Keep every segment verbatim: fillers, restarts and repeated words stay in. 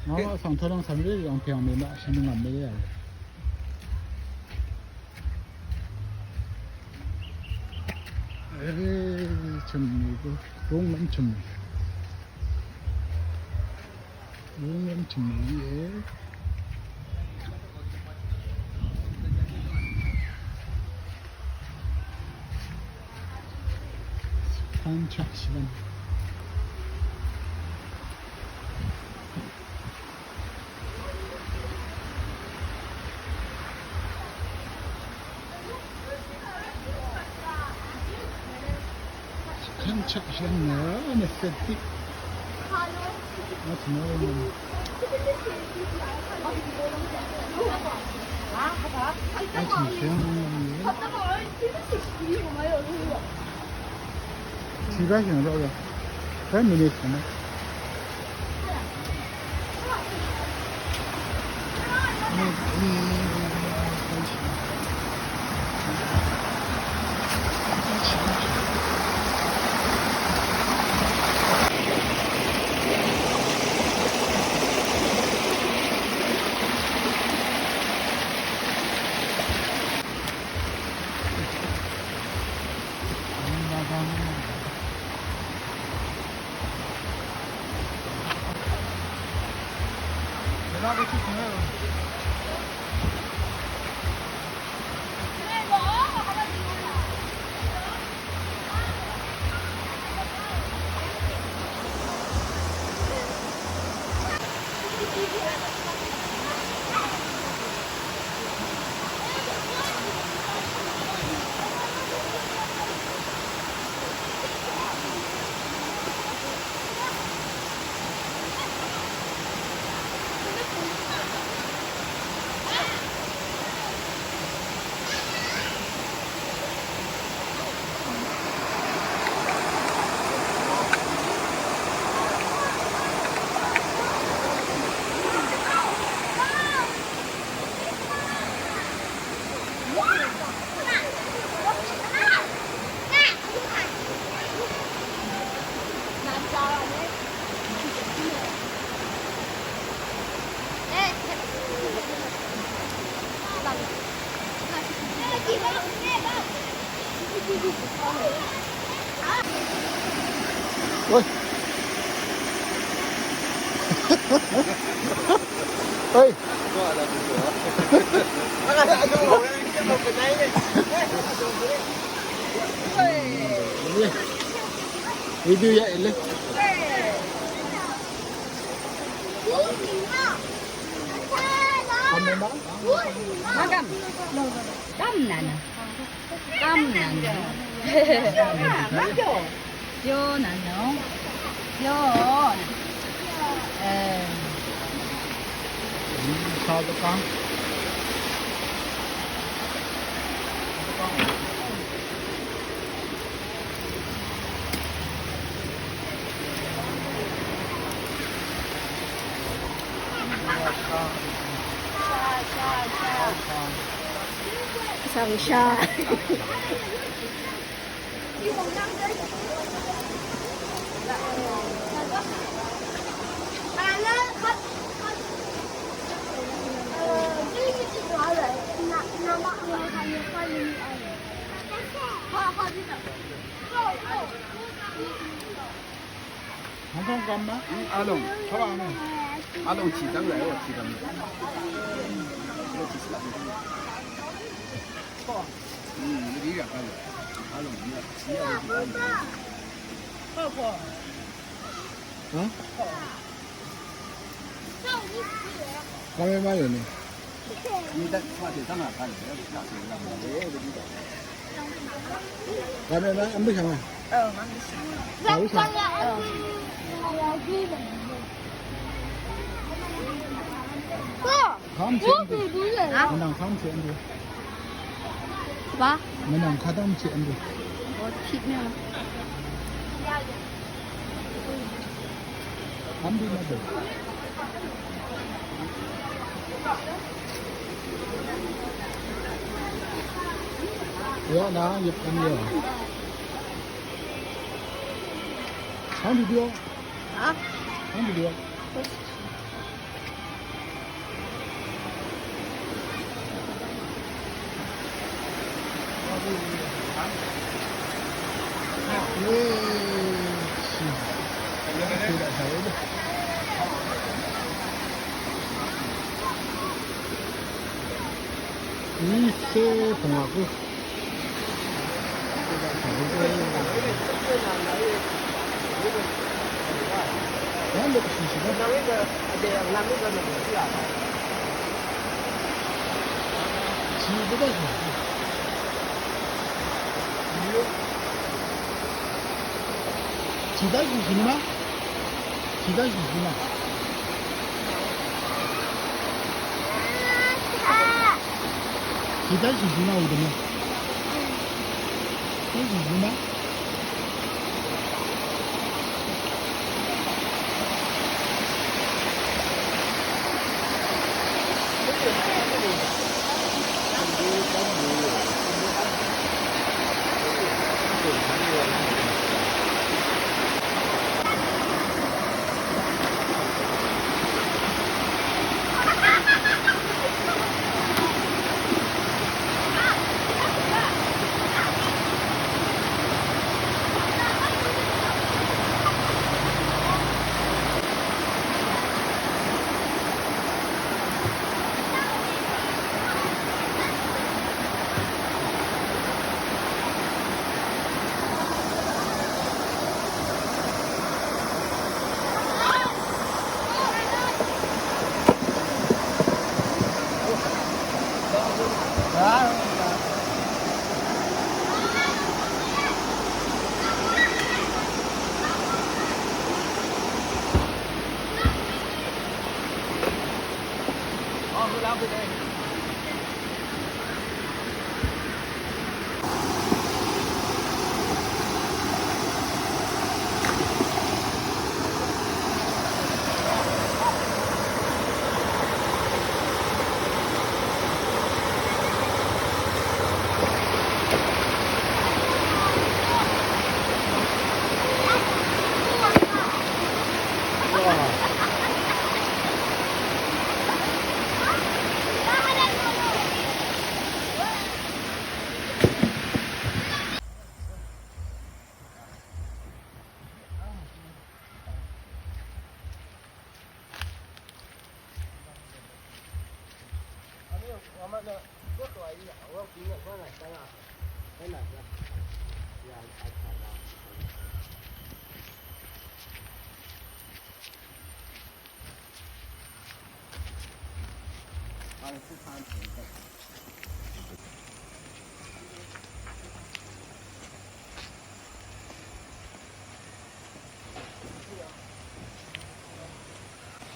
Ơ, sòng thơ lăng sòng rì lòng pèng mèn maqshì mvngvm mèn rì. Ê, chø̀m mì gø, rúng lv́m chø̀m mì. Rúng lv́m chø̀m mì íe. Shvkv́n chaq shvv́n. Shvkv́n chaq shvv́n nø, nø fvt tiq. Not tomorrow morning. Not in the morning. Tiba shvngø rø. Ten minutes nø. Ôi. Ôi. Video ya ele. Kamera. Magam. Kam nana. Kam nana. Yo nana. Yo. Ê. Sao tôi con. Sòng sò. Hong Kong gam ma? Hm, a lòng, thó a lòng. A lòng chỉ dang rei, chỉ dang rei. Hm, ri rà a lòng. A lòng, ri rà, chỉ a lòng. Hả? Gam ma rì ni. Gam ma, ăn bữa sáng à? Ờ, ăn bữa sáng. Ăn bữa sáng. Khám chị ăn đi. Hả? Mình đang khám chị ăn đi. Hva? Mình đang khám chị ăn đi. Ủa, thịt nè. Ăn đi mà được. Ủa, đã nhập ăn rồi. Ăn đi đi. Hả? 이세 공화국.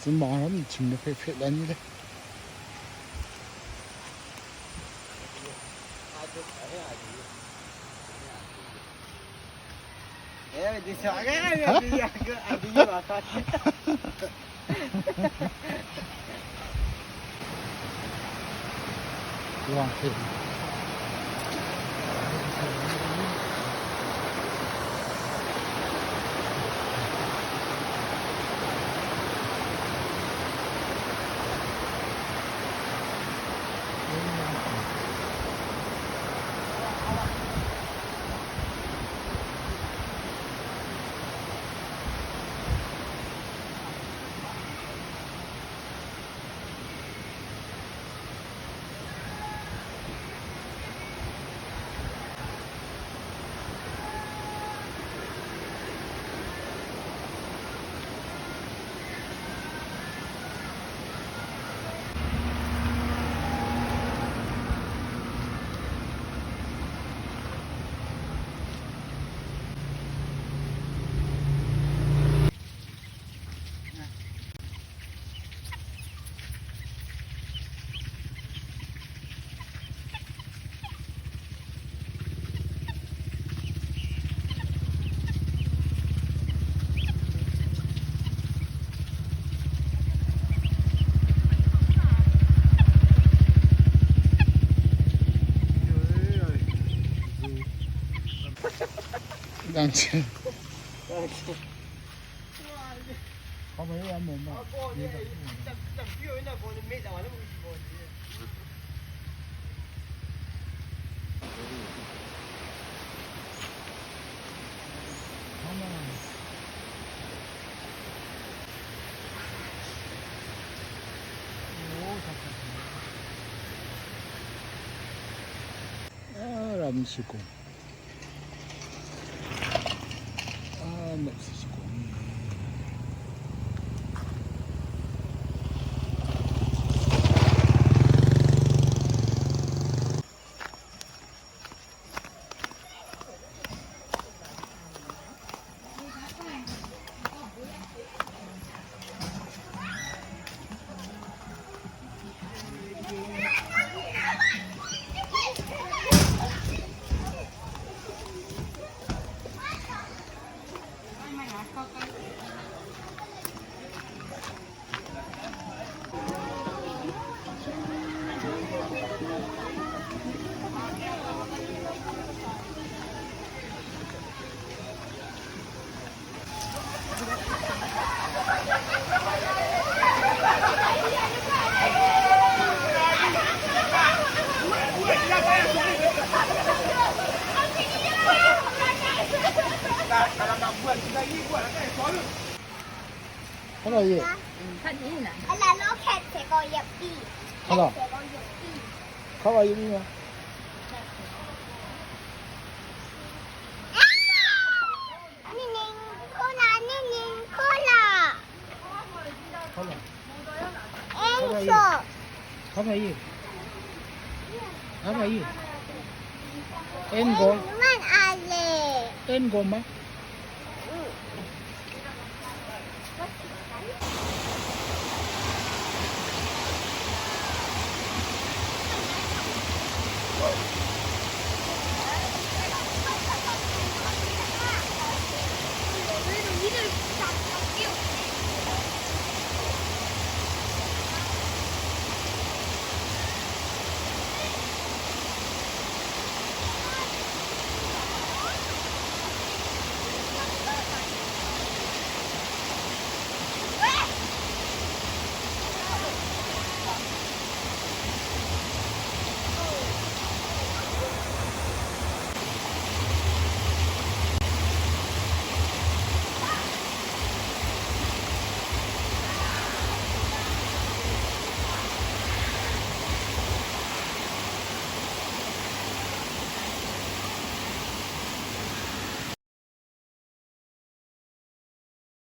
Zøn màrv́m chø̀m nø fèfeq lv́n í lé. Đang chịu. 아, 람시고. 아, 멕시코. Hello, ye. Hello, look at the go yuppie. Hello. Hello, you mean? Ningning, cola, ningning, cola. Hello. Angel. Hello, ye. Hello, ye. Angel. Angel, ma.